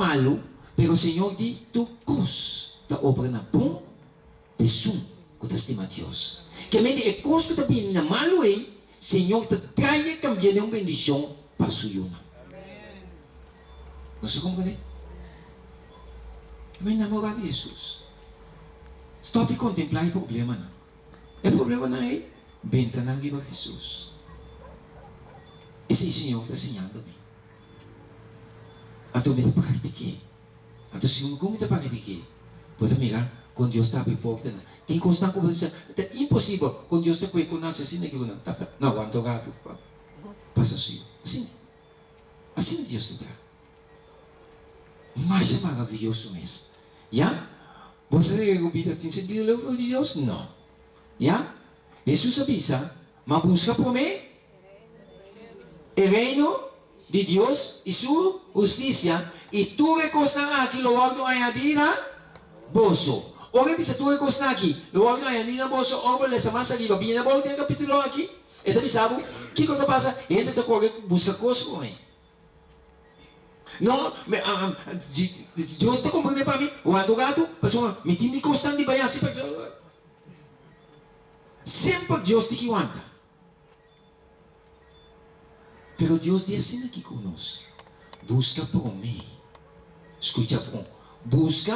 malu, pero Señor di tur kos ta obra na bon pa esun ku ta stima Dios. Ke mende e kos ku ta bini na malu ei, Señor ta draia i kambia den un bendishon pa su yunan. Nos ta komprendé? Mi namorá di Hesus. Stòp di kontemplá e problemanan. E problemanan ei, benta nan riba Hesus. Esei Señor ta siñando mi. Anto mi ta praktik'é. Anto segun ku mi ta praktik'é, bo ta mira kon Dios ta abri portanan. Tin kosnan ku bo ta bisa, ta imposibel kon Dios ta kue ku nan si asina ki ku nan. Tap tap, no wanta un ratu pa pasa suyo. Asina, asina Dios ta traha. Masha maraviyoso mes. Ya? Bo sa kere ku bida tin sentido leu for di Dios? No. Ya? Hesus a bisa, Ma buska promé e Reino di Dios i su hustisia, i tur e kosnan aki lo wòrdu añadí na boso. Ora e bisa tur e kosnan aki lo wòrdu añadí na boso, ora bo lesa mas ariba, bini abou den e kapítulo aki, e ta bisa bo kiko ta pasa, hende ta kore buska kos promé. No, Dios ta komprendé pa mi, wanta un ratu, pasobra mi tin mi kosnan di bai hasi pa. Semper Dios tin ki wanta. Pero Dios di asina aki ku nos, Buska promé. Skucha bon, buska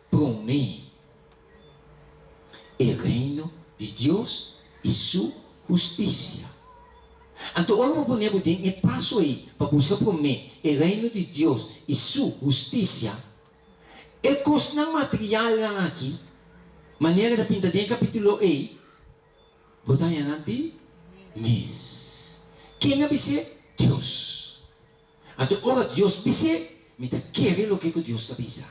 promé e Reino di Dios i su hustisia. Anto ora bo pone bo den e paso ei pa buska promé e Reino di Dios i su hustisia, e kosnan materialnan aki, manera ta pinta den e kapítulo ei, Bo ta haña nan di mes. Ken a bis'é? Dios. Anto ora Dios bis'é, mi ta kere loke ku Dios ta bisa.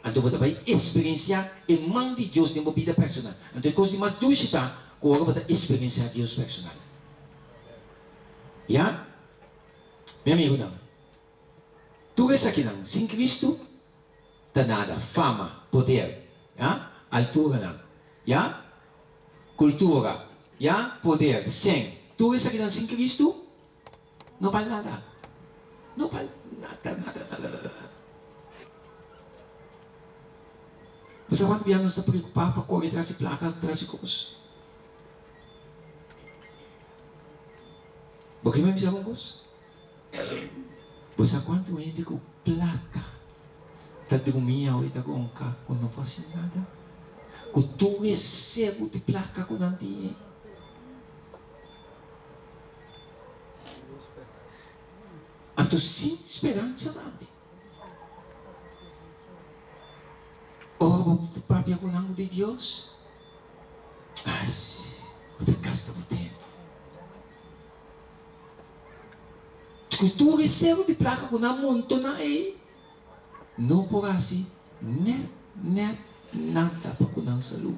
Anto bo ta bai eksperensiá e man di Dios den bo bida personal. Anto e kos di mas dushi ta ku ora bo ta eksperensiá Dios personal. Ya? Mi amigunan, tur esakinan sin Kristu ta nada, fama, poder, ya, alturanan, ya, kultura, ya, poder, sèn, tur esakinan sin Kristu no bal nada, no bal nada, nada, nada, nada, nada. Bo sa kuantu bia nos ta preokupá pa kore tras di plaka, tras di kos? Bo ke mi bisa bo un kos? Bo sa kuantu hende ku plaka ta drumí awe ta ronka ku no por hasi nada? Ku tur e sebu di plaka ku nan tin ei. Anto sin speransa tambe. Ora bo papia ku nan di Dios, ai, bo ta gasta bo tempu. Ku tur e seru di plaka ku nan montoná ei, no por hasi nèt nèt nada pa ku nan salú.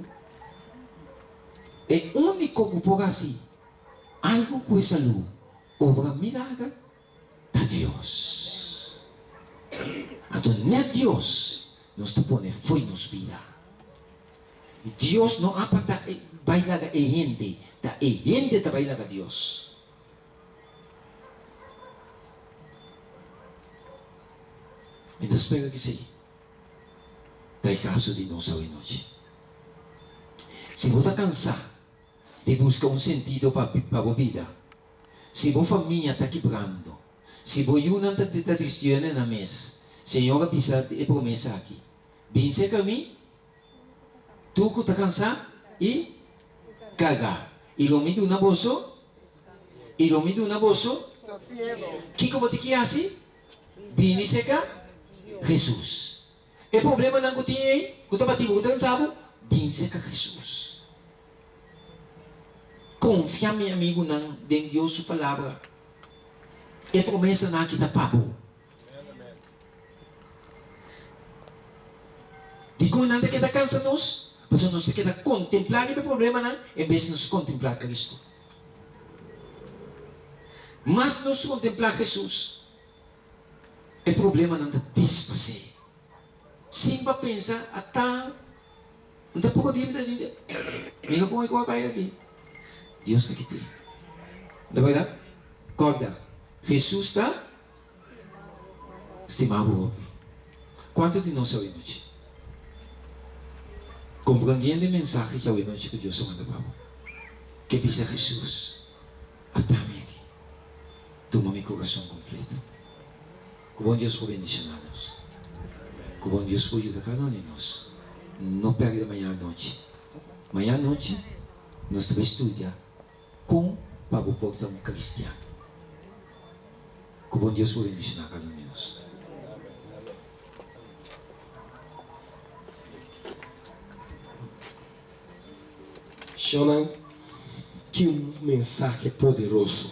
E úniko ku por hasi algu ku e salú, obra milager, ta Dios. Anto nèt Dios nos ta pone fo'i nos bida. Dios no a pa ta bai laga e hende, ta e hende ta bai laga Dios. Mi ta spera ki si ta e kaso di nos awenochi. Si bo ta kansá di buska un sentido pa pa bo bida, si bo famia ta kibrando, si bo yunan ta ta tristione nan mes, Señor a bisa e promesa aki, Bin serka mi, tur ku ta kansá i kargá, i lo mi duna boso I lo mi duna boso kiko bo tin ki hasi? Bini serka Hesus. E problemanan ku tin ei, ku ta bati bo, ku ta kansa bo, bin serka Hesus. Konfia, mi amigunan, den Dios su Palabra. E promesanan aki ta pa bo. Dikon nan ta keda kansa nos? Pasobra nos ta keda kontemplá riba e problemanan en bes di nos kontemplá Kristu. Mas nos kontemplá Hesus, e problemanan ta dispasé. Sin pa pensa, ata N ta poko dia mi ta di Mira kon e ku a bai aki. Dios ta kit'é. N ta berdad? Kòrda, Hesus ta stima bo hopi. Kuantu di nos awenochi komprendiendo e mensahe ki awenochi ku Dios a manda pa bo? Ke bisa Hesus, Ata mi aki, tuma mi kurason kompleto. Ku bon Dios por bendishoná nos. Ku bon Dios por yuda kada un di nos. No pèrdè mañana anochi. Mañana anochi nos ta bai studia kon pa bo por ta un kristian. Ku bon Dios por bendishoná kada un di nos. Shonnan, ki un mensahe poderoso!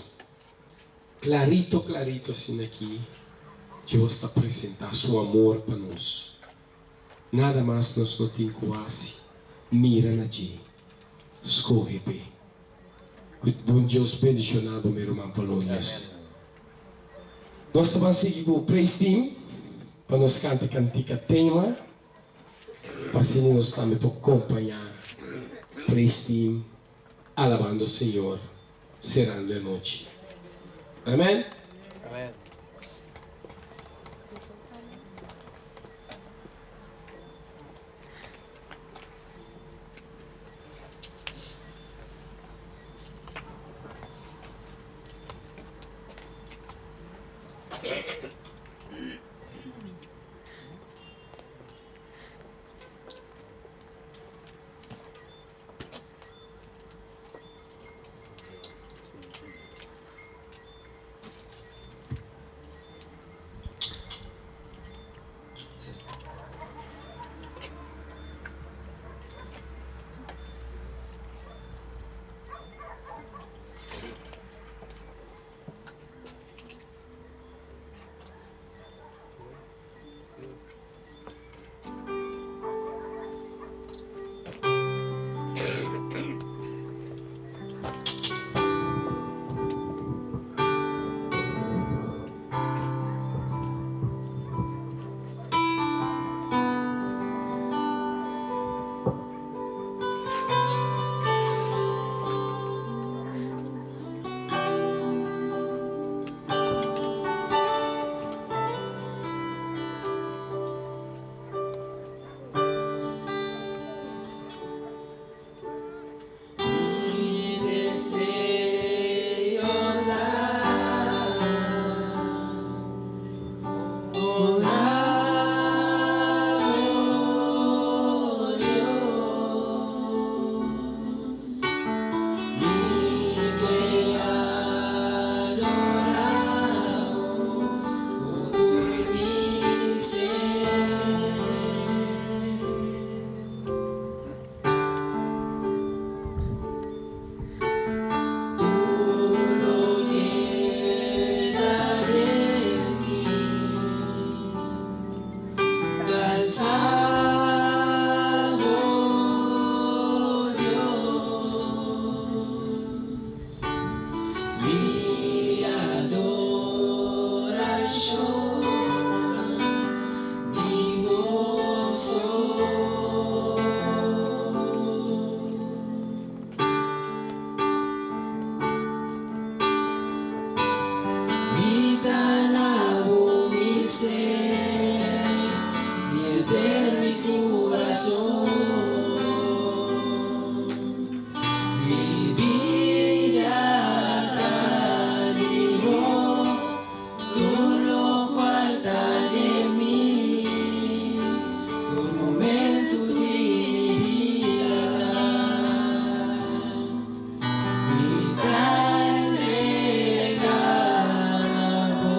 Clarito clarito asina aki Dios ta presenta su amor pa nos. Nada mas nos no tin cu haci, mira na dje, scoge p'e. Cu bon Dios bendiciona bo mi ruman Polonius. Nos ta ban sigui cu praise team pa nos canta e cantica tema pa asina nos tambe por compaña praise team alabando Señor. Serando e anochi. Amen. Mi deseo ta honra bo Dios, mi ke adora bo ku tur mi ser. Tur loke ta den mi ta alsa bo, Dios. Mi adorashon di goso. Mi ta na bo mi ser, di henter mi kurason. Mi bida ta di bo, tur lokual ta den mi, tur momentu di mi bida ta. Mi ta entrega na bo.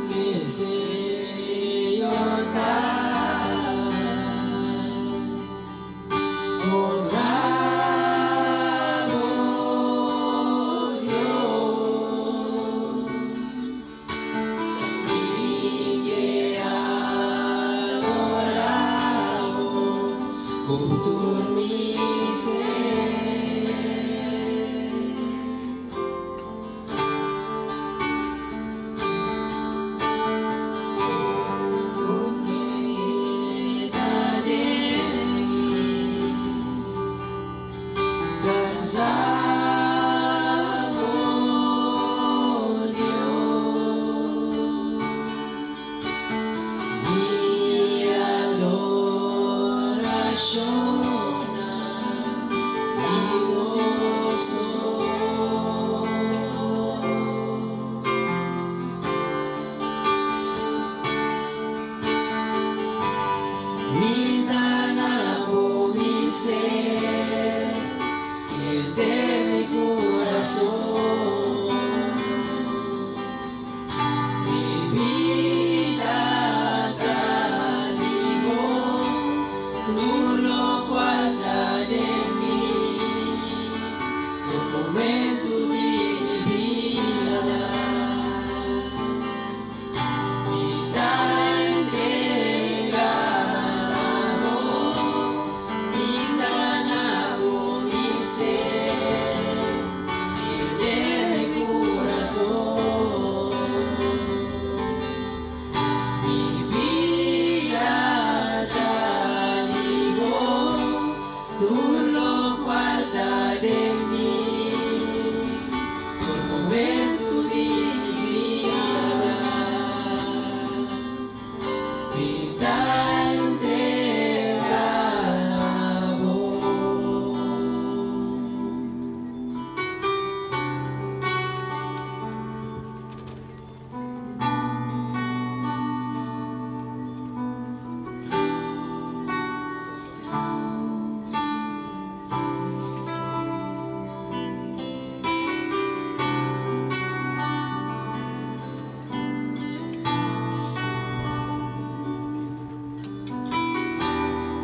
Mi deseo ta honra bo, Dios. Mi ke adora bo ku tur mi ser.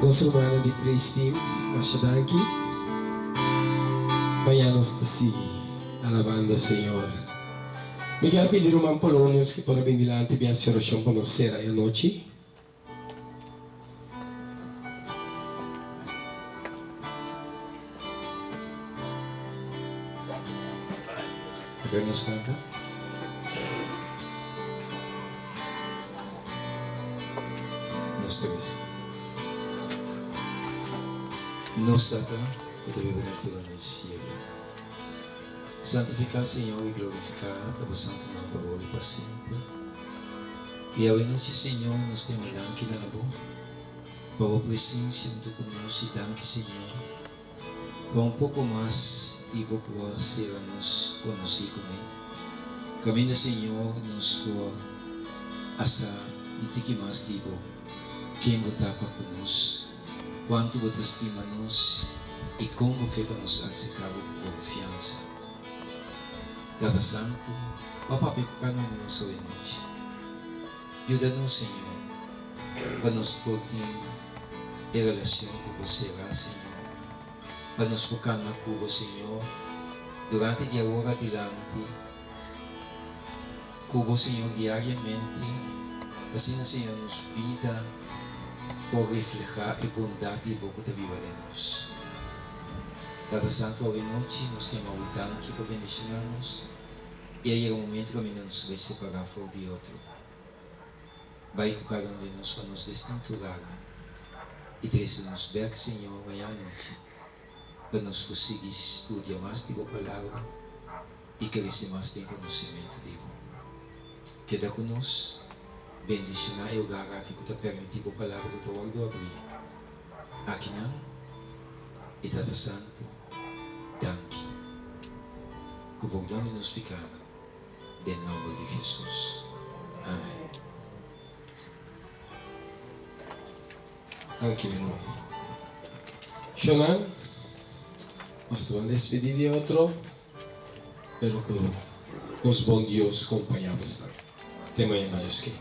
Nos rumannan di Praise Team, masha danki. Mañana nos ta sigui alabando Señor. Mi kier pidi ruman Polonius ki por a bin dilanti bin haci oracion pa nos cera e anochi. Laga nos lanta. Nos ta bisa, Nos Tata ku ta biba na altura na e sielu, santifiká, Señor, i glorifiká ta bo santu nòmber ora i pa semper. I awenochi, Señor, nos ta yama danki na bo pa bo presensia huntu ku nos i danki, Señor, pa un poko mas di bo ku a sera nos konosí kuné. Kaminda, Señor, nos por a sa un tiki mas di bo, ken bo ta pa ku nos, kuantu bo ta stima nos i kon bo ke pa nos aserká bo ku konfiansa. Tata Santu, bo a papia ku kada un di nos awenochi. Yuda nos, Señor, pa nos por tin e relacion cu bo cera, Señor. Pa nos por cana cu bo, Señor, durante di awor adilanti, cu bo, Señor, diariamente, asina, Señor, nos bida por refleha e bondad di bo cu ta biba den nos. Tata Santo, awe nochi nos ta yama bo danki pa bendiciona nos. I a yega un momento kaminda nos bai separá for di otro. Bai ku kada un di nos pa nos distinto lugarnan i trese nos bèk, Señor, maña anochi, pa nos por sigui studia mas di Bo Palabra i krese mas den konosementu di Bo. Keda ku nos, bendishoná e hogar aki ku ta permití Bo Palabra ku ta wòrdu abrí akinan, i Tata Santu, Danki. Ku pordon di nos pikanan, den nomber di Jesus. Amen. Danki mi ruman. Shonan, nos ta ban despidi di otro, pero ku nos bon Dios kompañá bosnan. Te mañana Dios ke.